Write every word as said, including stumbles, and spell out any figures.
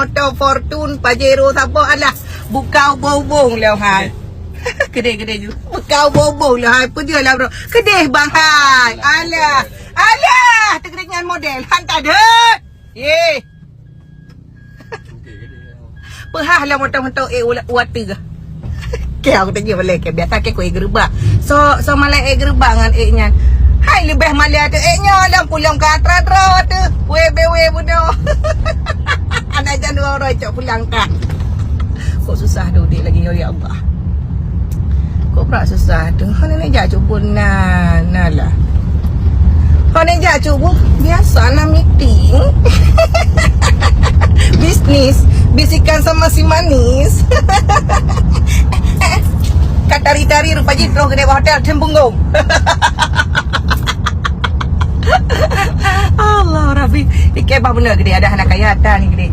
Moto Fortune, Pajero saboh, alah. Buka ubong-ubong lé hai. Keudeh-keudeh ju. Buka ubong-ubong lé hai. Peue jeuet lah, bro. Keudeh bang hai. Alah. Alah. Teukeudeh nyan model. Hantai deuh. Ye. Peuhah lah moto-moto eh ulat wateue. Keu aku tanya balik ke biasa ke kuih gerubak. So so malai eh gerubak ngan eh nyan. Hai leubeh malai tu eh nyoe lam pulang ka atra-atra tu. Weh be weh bunoe. Anak jan dua orang cok pulang ka. Kok susah tu dek lagi ya Allah. Kok prak susah tu. Hana nak jak cuba na na lah. Hana jak cuba biasa na meeting. Bisnis, bisikan sama si manis. Kat tari-tari rupa jih terus gede hotel Tempunggung. Allah Rabbi. Dikebah bener gede ada anak kaya atan gede.